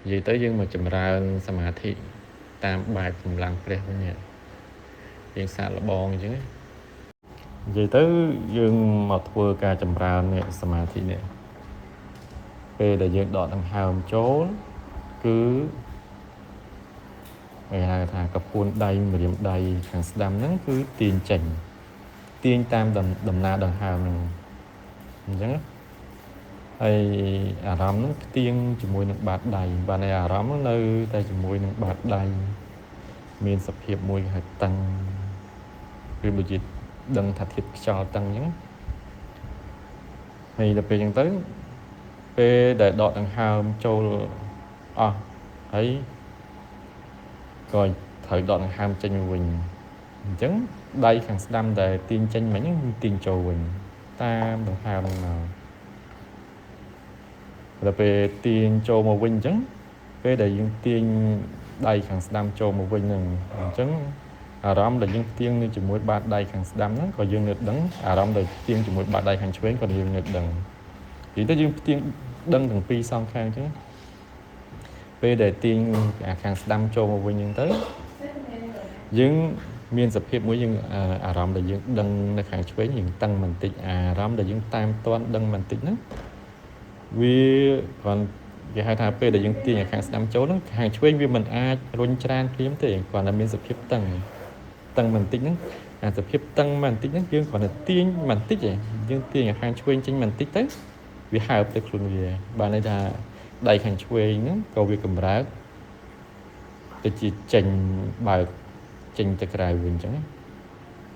និយាយទៅយើងមកចម្រើនសមាធិតាមបែបកម្លាំងព្រះវិញនេះយើងសាកល្បងអញ្ចឹងណានិយាយទៅយើងមកធ្វើការចម្រើននេះសមាធិនេះពេលដែលយើងដកដង្ហើមចូលគឺគេហៅថាកពួនដៃម្រាមដៃខាងស្ដាំហ្នឹងគឺទាញចេញទាញតាមដំណើរដង្ហើមហ្នឹងអញ្ចឹងណាហើយអារម្មណ៍ហ្នឹងផ្ទៀងជាមួយនឹងបាតដៃបាទឯអារម្មណ៍ហ្នឹងនៅតែជាមួយនឹងបាតដៃមានសភាពមួយគេហៅតឹងឬដូចជាដឹងថាធាតុខ្យល់តឹងអញ្ចឹងហើយដល់ពេលអញ្ចឹងទៅពេលដែលដកដង្ហើមចូលអស់ហើយក៏ត្រូវដកដង្ហើមចេញមកវិញអញ្ចឹងដៃខាងស្ដាំដែលទាញចេញមិញហ្នឹងទាញចូលវិញតាមដង្ហើមហ្នឹងមកដល់ពេលទាញចូលមកវិញអញ្ចឹងពេលដែលយើងទាញដៃខាងស្ដាំចូលមកវិញហ្នឹងអញ្ចឹងអារម្មណ៍ដែលយើងផ្ទៀងនៅជាមួយបាតដៃខាងស្ដាំហ្នឹងក៏យើងនៅដឹងអារម្មណ៍ដែលផ្ទៀងជាមួយបាតដៃខាងឆ្វេងក៏យើងនៅដឹងនិយាយទៅយើងផ្ទៀងដឹងទាំងពីរសងខាងអញ្ចឹងពេលដែលទាញអាខាងស្ដាំចូលមកវិញអញ្ចឹងទៅយើងមានសភាពមួយយើងអារម្មណ៍ដែលយើងដឹងនៅខាងឆ្វេងយើងតឹងបន្តិចអារម្មណ៍ដែលយើងតាមទាន់ដឹងបន្តិចហ្នឹងវាគ្រាន់គេហៅថាពេលដែលយើងទាញអាខាងស្ដាំចូលហ្នឹងខាងឆ្វេងវាមិនអាចរុញច្រានភ្លាមទេគ្រាន់តែមានសភាពតឹងតឹងបន្តិចហ្នឹងអាសភាពតឹងបន្តិចហ្នឹងយើងគ្រាន់តែទាញបន្តិចឯងយើងទាញអាខាងឆ្វេងចេញបន្តិចទៅវាហើបទៅខ្លួនវាបានន័យថាដៃខាងឆ្វេងហ្នឹងក៏វាកម្រើកទៅជាចេញបើកចេញទៅក្រៅវិញអញ្ចឹង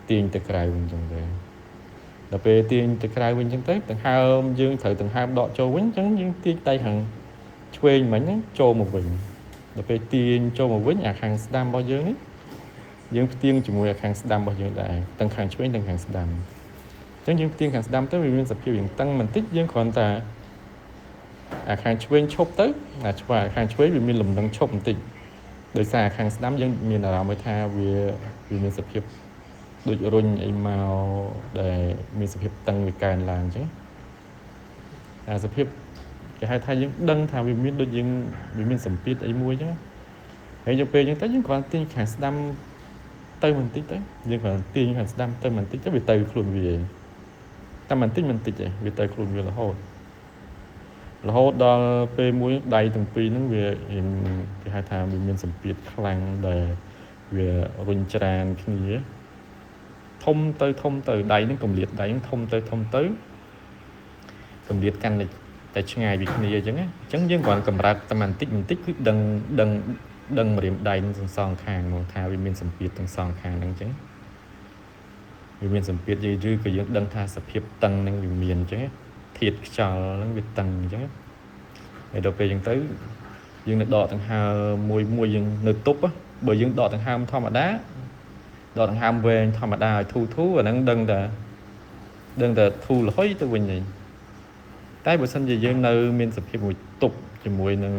ទាញទៅក្រៅវិញអញ្ចឹងទៅដល់ពេលទាញទៅក្រៅវិញអញ្ចឹងទៅដង្ហើមយើងត្រូវដង្ហើមដកចូលវិញអញ្ចឹងយើងទាញដៃខាងឆ្វេងមិញហ្នឹងចូលមកវិញដល់ពេលទាញចូលមកវិញអាខាងស្ដាំរបស់យើងនេះយើងផ្ទៀងជាមួយអាខាងស្ដាំរបស់យើងដែរទាំងខាងឆ្វេងទាំងខាងស្ដាំអញ្ចឹងយើងផ្ទៀងខាងស្ដាំទៅវាមានសភាពយ៉ាងតឹងបន្តិចយើងគ្រាន់តែអាខាងឆ្វេងឈប់ទៅអាឆ្វេងខាងឆ្វេងវាមានលំនឹងឈប់បន្តិចដោយសារខាងស្ដាំយើងមានអារម្មណ៍ថាវាមានសភាពដូចរុញអីមកដែលមានសភាពតឹងវាកើនឡើងអញ្ចឹងអាសភាពគេហៅថាយើងដឹងថាវាមានដូចយើងវាមានសម្ពាធអីមួយអញ្ចឹងហើយយកពេលអញ្ចឹងទៅយើងគ្រាន់តែទាញខាងស្ដាំទៅបន្តិចទៅយើងគ្រាន់តែទាញខាងស្ដាំទៅបន្តិចទៅវាទៅខ្លួនវាឯងតែបន្តិចបន្តិចឯងវាទៅខ្លួនវារហូតរហូតដល់ពេលមួយដៃទាំងពីរហ្នឹងវាគេហៅថាវាមានសម្ពាធខ្លាំងដែលវារុញច្រានគ្នាធំទៅធំទៅដៃហ្នឹងកម្លៀតដៃហ្នឹងធំទៅធំទៅកម្លៀតកាន់តែឆ្ងាយពីគ្នាអញ្ចឹងណាអញ្ចឹងយើងគ្រាន់កម្រើកតែបន្តិចបន្តិចគឺដឹងដឹងដឹងម្រាមដៃនឹងសងខាងមកថាវាមានសម្ពាធទាំងសងខាងហ្នឹងអញ្ចឹងវាមានសម្ពាធយឺឬក៏យើងដឹងថាសភាពតឹងហ្នឹងវាមានអញ្ចឹងធាតុខ្យល់ហ្នឹងវាតឹងអញ្ចឹងហើយដល់ពេលអញ្ចឹងទៅយើងនៅដកដង្ហើមមួយមួយយើងនៅទប់បើយើងដកដង្ហើមធម្មតាដកដង្ហើមវែងធម្មតាឲ្យធូរធូរអាហ្នឹងដឹងតែធូរលហុយទៅវិញឯងតែបើសិនជាយើងនៅមានសភាពមួយទប់ជាមួយនឹង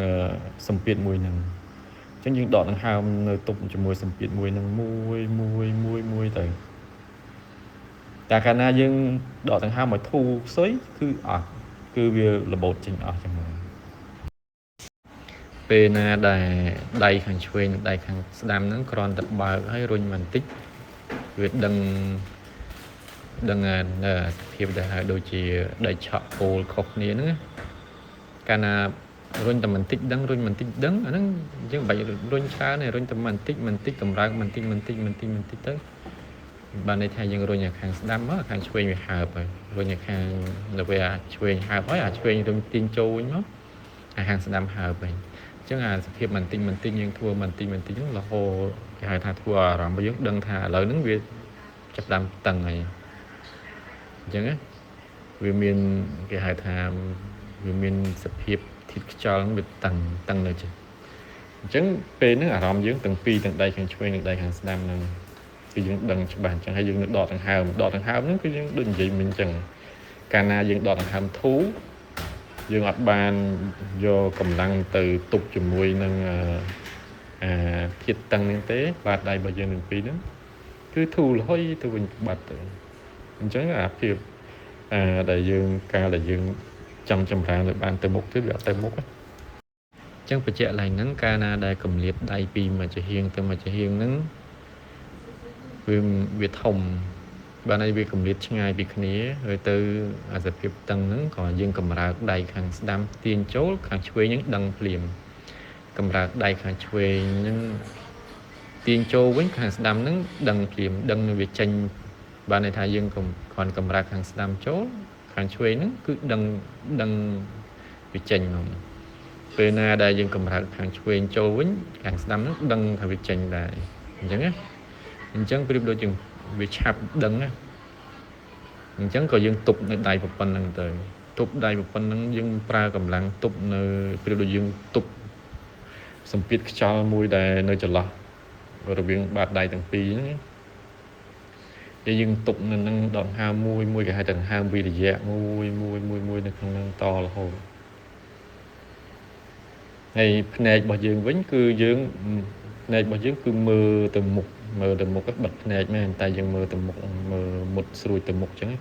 សម្ពាធមួយហ្នឹងអញ្ចឹងយើងដកដង្ហើមនៅទប់ជាមួយសម្ពាធមួយហ្នឹងមួយមួយមួយមួយទៅតែកាលណាយើងដកដង្ហើមឲ្យធូរខ្សុយគឺអត់គឺវារបូតចេញអស់ចឹងមកពេលណាដែលដៃខាងឆ្វេងនិងដៃខាងស្ដាំហ្នឹងគ្រាន់តែបើកហើយរុញបន្តិចវាដឹងដឹងសភាពដែលហៅដូចជាដីឆក់ពោលខុសគ្នាហ្នឹងកាលណារុញតែបន្តិចដឹងរុញបន្តិចដឹងអាហ្នឹងយើងមិនបាច់រុញច្រើនទេរុញតែបន្តិចបន្តិចកម្រើកបន្តិចបន្តិចបន្តិចបន្តិចទៅបានន័យថាយើងរុញអាខាងស្ដាំមកខាងឆ្វេងវាហើបហើយរុញអាខាងដល់ពេលអាឆ្វេងហើបហើយអាឆ្វេងរុញទាញចូលវិញមកអាខាងស្ដាំហើបហើយអញ្ចឹងអាសភាពបន្តិចបន្តិចយើងធ្វើបន្តិចបន្តិចហ្នឹងរហូតគេហៅថាធ្វើអារម្មណ៍របស់យើងដឹងថាឥឡូវហ្នឹងវាចាប់ផ្ដើមតឹងហើយអញ្ចឹងណាវាមានគេហៅថាវាមានសភាពធាតុខ្យល់ហ្នឹងវាតឹងតឹងនៅចេះអញ្ចឹងពេលហ្នឹងអារម្មណ៍យើងទាំងពីរទាំងដៃខាងឆ្វេងនិងដៃខាងស្ដាំហ្នឹងគឺយើងដឹងច្បាស់អញ្ចឹងហើយយើងនៅដកដង្ហើមដកដង្ហើមហ្នឹងគឺយើងដូចនិយាយមិញអញ្ចឹងកាលណាយើងដកដង្ហើមធូរយើងអត់បានយកកម្លាំងទៅទប់ជាមួយនឹងអាធាតុតឹងហ្នឹងទេបាតដៃរបស់យើងទាំងពីរហ្នឹងគឺធូរលហុយទៅវិញបាត់ទៅអញ្ចឹងអាភាពអាដែលយើងកាលដែលយើងចង់ចម្រើនឲ្យបានទៅមុខទៅវាអត់ទៅមុខទេ ចឹងបញ្ជាក់ឡើងហ្នឹងកាលណាដែលកម្លៀតដៃពីមួយចំហៀងទៅមួយចំហៀងហ្នឹងវាធំបានហើយវាកម្លៀតឆ្ងាយពីគ្នាហើយទៅអាសភាពតឹងហ្នឹងក៏យើងកម្រើកដៃខាងស្ដាំទាញចូលខាងឆ្វេងហ្នឹងដឹងភ្លាមកម្រើកដៃខាងឆ្វេងហ្នឹងទាញចូលវិញខាងស្ដាំហ្នឹងដឹងភ្លាមដឹងវាចេញបានន័យថាយើងគ្រាន់កម្រើកខាងស្ដាំចូលខាងឆ្វេងហ្នឹងគឺដឹងវាចេញមកពេលណាដែលយើងកម្រើកខាងឆ្វេងចូលវិញខាងស្ដាំហ្នឹងដឹងថាវាចេញដែរអញ្ចឹងណាអញ្ចឹងប្រៀបដូចជាវាឆាប់ដឹងណាអញ្ចឹងក៏យើងទប់នៅដៃប៉ុណ្្នឹងទៅទប់ដៃប៉ុណ្្នឹងយើងប្រើកម្លាំងទប់នៅប្រៀបដូចយើងទប់សម្ពាធខ្យល់មួយដែលនៅចន្លោះរវាងបាតដៃទាំងពីរហ្នឹងដែលយើងទប់នៅនឹងដង្ហើមមួយមួយគេហៅដង្ហើមវិរិយៈមួយមួយមួយមួយនៅក្នុងនឹងតរហូតហើយភ្នែករបស់យើងវិញគឺយើងភ្នែករបស់យើងគឺមើលទៅមុខមើលទៅមុខបិទភ្នែកមែនតែយើងមើលទៅមុខមើលមុតស្រួចទៅមុខអញ្ចឹង